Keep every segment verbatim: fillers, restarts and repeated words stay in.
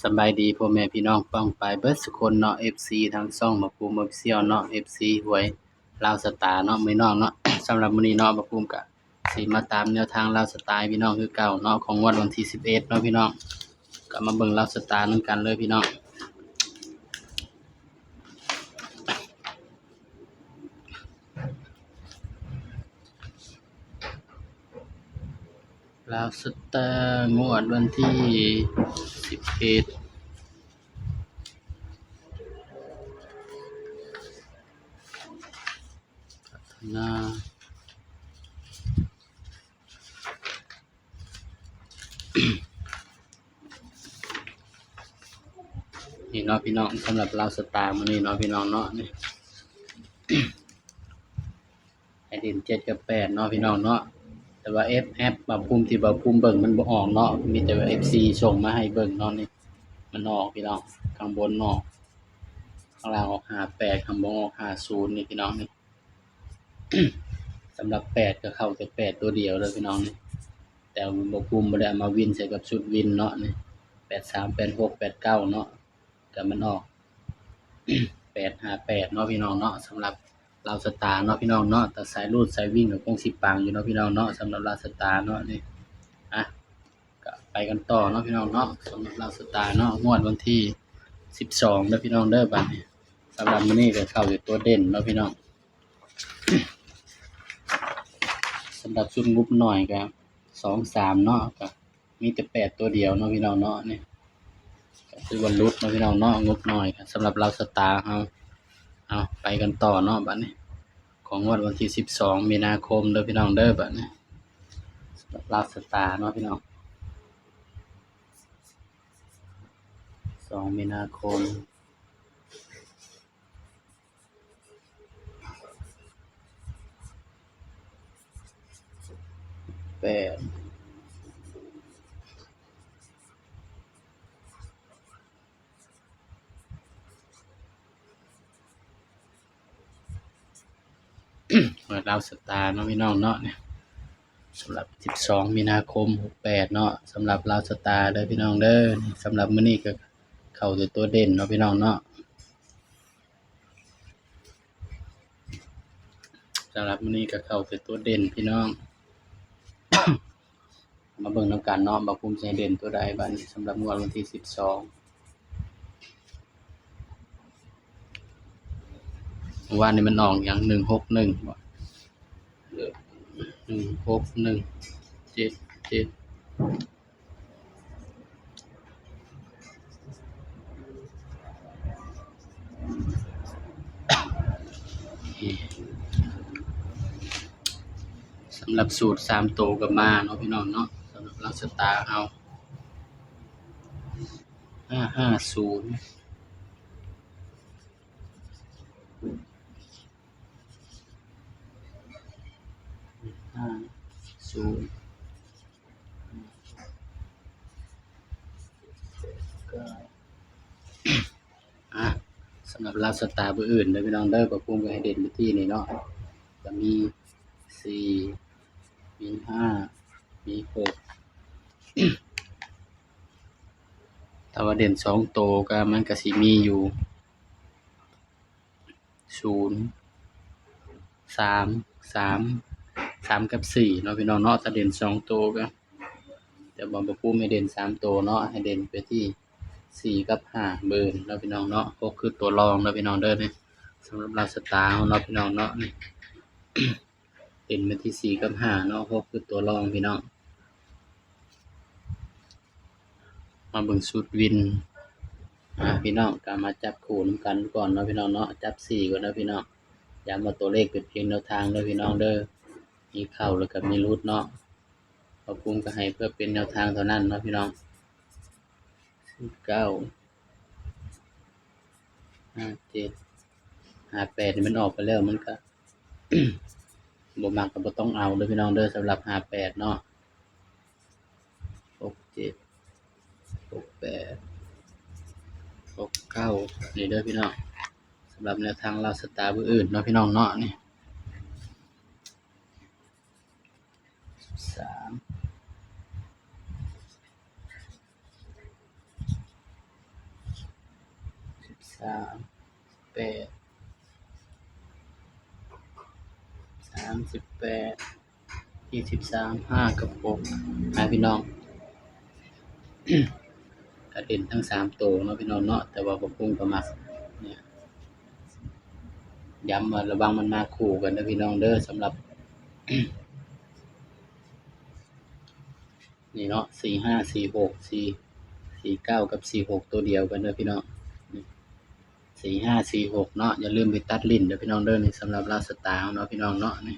สบายดีพ่อแม่พี่น้องป้องปายเบิดสุคนเนาะ เอฟซี ทางช่องบ่าวภูมิ Official เนาะ เอฟซี หวยลาวสตาร์เนาะ มื้อน้องเนาะ สำหรับมื้อนี้เนาะ บ่าวภูมิกะสิมาตามแนวทางลาวสตาร์พี่น้องคือเก่าเนาะ ของงวดวันที่สิบเอ็ดเนาะพี่น้อง กะมาเบิ่งลาวสตาร์นำกันเลยพี่น้อง ลาวสตาร์งวดวันที่สิบเอ็ด พัฒนา นี่เนาะพี่น้อง สำหรับลาวสตาร์มื้อนี้เนาะพี่น้องเนาะ นี่ ให้เด่นเจ็ดกับแปดเนาะพี่น้องเนาะ แต่ว่าแอป แอปบ่าวภูมิที่บ่าวภูมิเบิ่งมันบ่ออกเนาะ มีแต่ว่า เอฟซี ส่งมาให้เบิ่งเนาะนี่ มันออกพี่น้อง ข้างบนออก ข้างล่างออกห้าแปด ข้างบนออกห้าศูนย์นี่พี่น้องนี่ สำหรับแปดก็เข้าแต่แปดตัวเดียวเลยพี่น้องนี่ แต่บ่าวภูมิบ่ได้เอามาวินใส่กับชุดวินเนาะนี่ แปดสาม แปดหก แปดเก้า เนาะ ก็มันออก แปดห้าแปด เนาะพี่น้องเนาะ สำหรับลาวสตาร์เนาะพี่น้องเนาะ แต่สายรูดสายวิ่งก็คงสิปังอยู่เนาะพี่น้องเนาะ สำหรับลาวสตาร์เนาะนี่ อ่ะ ก็ไปกันต่อเนาะพี่น้องเนาะ สำหรับลาวสตาร์เนาะ งวดวันที่สิบสองเด้อพี่น้องเด้อ บัดนี้ สำหรับมื้อนี้ก็เข้าอยู่ตัวเด่นเนาะพี่น้อง สำหรับชุดงบหน่อยก็ สองสาม เนาะ ก็มีแต่แปดตัวเดียวเนาะพี่น้องเนาะ นี่ ก็คือว่าหลุดเนาะพี่น้องเนาะ งบหน่อย สำหรับลาวสตาร์เฮา เอาไปกันต่อเนาะ บัดนี้ ของงวดวันที่สิบสองมีนาคมเด้อพี่น้องเด้อ บัดนี้ สำหรับลาวสตาร์เนาะพี่น้อง สองมีนาคม แปด เปิดลาวสตาร์เนาะพี่น้องเนาะ เนี่ย สำหรับสิบสองมีนาคมหกแปดเนาะ สำหรับลาวสตาร์เด้อพี่น้องเด้อ สำหรับมื้อนี้ก็เข้าแต่ตัวเด่นเนาะพี่น้องเนาะ สำหรับมื้อนี้ก็เข้าแต่ตัวเด่นพี่น้อง มาเบิ่งนำกันเนาะ บ่าวภูมิสิให้เด่นตัวใดบัดนี้ สำหรับงวดวันที่สิบสอง เมื่อวานนี้มันออกหยัง หนึ่งหกหนึ่ง บ่ หนึ่งหกหนึ่ง เจ็ดเจ็ด สำหรับสูตรสามตัวก็มาเนาะพี่น้องเนาะ สำหรับลาวสตาร์เฮา ห้าห้าศูนย์ ห้าศูนย์ ก็ อ่ะ สำหรับลาวสตาร์เบอร์อื่นเด้อพี่น้องเด้อ บ่าวภูมิก็ให้เด่นไปที่นี่เนาะ จะมีสี่ มีห้า มีหก ถ้าว่าเด่นสองตัวก็มันก็สิมีอยู่ ศูนย์ สาม สาม สาม กับ สี่ เนาะพี่น้องเนาะ ถ้าเด่นสองตัวก็ แต่บ่าวภูมิให้เด่นสามตัวเนาะ ให้เด่นไปที่สี่กับห้าเบอร์เนาะพี่น้องเนาะ หกคือตัวรองเนาะพี่น้องเด้อ นี่ สำหรับลาวสตาร์เฮาเนาะพี่น้องเนาะ นี่ เด่นไปที่สี่กับห้าเนาะ หกคือตัวรองพี่น้อง มาเบิ่งชุดวิน อ่า พี่น้องก็มาจับคู่นำกันก่อนเนาะพี่น้องเนาะ จับสี่ก่อนเนาะพี่น้อง ย้ำว่าตัวเลขเป็นเพียงแนวทางเด้อพี่น้องเด้อ มีเข้าแล้วก็มีหลุดเนาะ บ่าวภูมิก็ให้เพื่อเป็นแนวทางเท่านั้นเนาะพี่น้อง เก้า ห้าเจ็ด ห้าแปด นี่มันออกไปแล้ว มันก็ บ่มักก็บ่ต้องเอาเด้อพี่น้องเด้อ สำหรับห้าแปด เนาะ หกเจ็ด หกแปด หกเก้า นี่เด้อพี่น้อง สำหรับแนวทางลาวสตาร์เบอร์อื่นเนาะพี่น้องเนาะ นี่ สาม สามแปด สามสิบแปด ยี่สิบสาม ห้ากับหก นะพี่น้อง กะเด่นทั้งสามตัวเนาะพี่น้องเนาะ แต่ว่าบ่าวปุ้งก็มัก เนี่ย ย้ำว่าระวังมันมาคู่กันเด้อพี่น้องเด้อ สำหรับ นี่เนาะ สี่ห้า สี่หก สี่ สี่เก้า กับ สี่หก ตัวเดียวกันเด้อพี่น้อง สี่ห้า สี่หก เนาะ อย่าลืมไปตัดเล่นเด้อพี่น้องเด้อ นี่สำหรับลาวสตาร์เนาะพี่น้องเนาะ นี่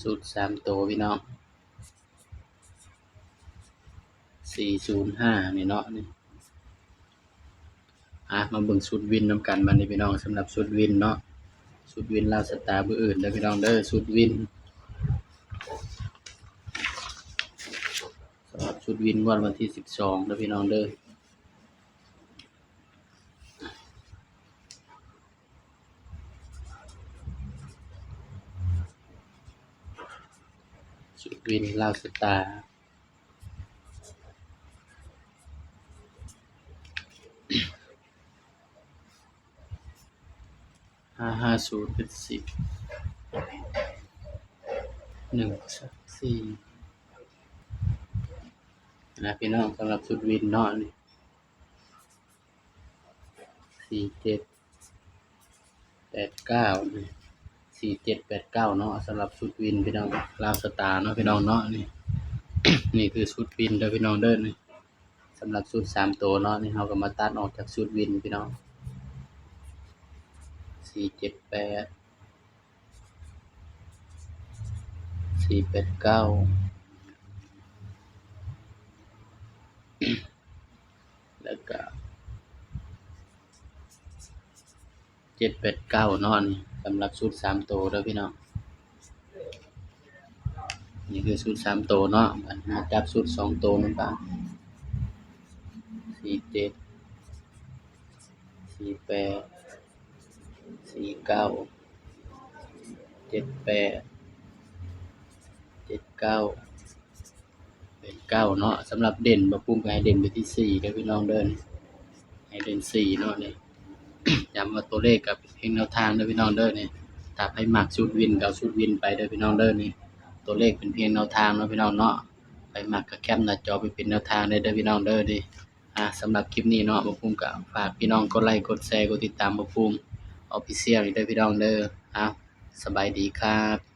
ชุดสามตัวพี่น้อง สี่ศูนย์ห้า นี่เนาะ นี่ อ่ะ มาเบิ่งชุดวินนำกันบัดนี้พี่น้อง สำหรับชุดวินเนาะ ชุดวินลาวสตาร์มื้ออื่นเด้อพี่น้องเด้อ ชุดวิน สำหรับชุดวินงวดวันที่สิบสองเด้อพี่น้องเด้อ ชุดวินลาวสตาร์ ห้าห้าศูนย์ เป็นสิบ หนึ่ง สาม สี่ นะพี่น้อง สำหรับชุดวินเนาะ นี่ สี่เจ็ดแปดเก้า นี่ สี่เจ็ดแปดเก้า เนาะ สำหรับชุดวินพี่น้อง ลาวสตาร์เนาะพี่น้องเนาะ นี่ นี่คือชุดวินเด้อพี่น้องเด้อ นี่ สำหรับชุดสามตัวเนาะ นี่เราก็มาตัดออกจากชุดวินพี่น้อง สี่เจ็ดแปด สี่แปดเก้า แล้วก็ เจ็ดแปดเก้า เนาะ นี่สำหรับชุดสามตัวเด้อพี่น้อง นี่คือชุดสามตัวเนาะ บัดมาจับชุดสองตัวมันก็ สี่เจ็ด สี่แปด สี่เก้า เจ็ดแปด เจ็ดเก้า เป็นเก้า เนาะ สำหรับเด่น บ่าวปุ้งก็ให้เด่นไปที่สี่เด้อพี่น้องเด้อ ให้เด่นสี่เนาะ นี่ ย้ำว่าตัวเลขก็เป็นเพียงแนวทางเด้อพี่น้องเด้อ นี่ ถ้าไผมักชุดวินก็เอาชุดวินไปเด้อพี่น้องเด้อ นี่ ตัวเลขเป็นเพียงแนวทางเนาะพี่น้องเนาะ ไผมักก็แคปหน้าจอไปเป็นแนวทางได้เด้อพี่น้องเด้อ นี่ อ่ะ สำหรับคลิปนี้เนาะ บ่าวปุ้งก็ฝากพี่น้องกดไลค์ กดแชร์ กดติดตามบ่าวปุ้ง Official นี่เด้อพี่น้องเด้อ อ่ะ สบายดีครับ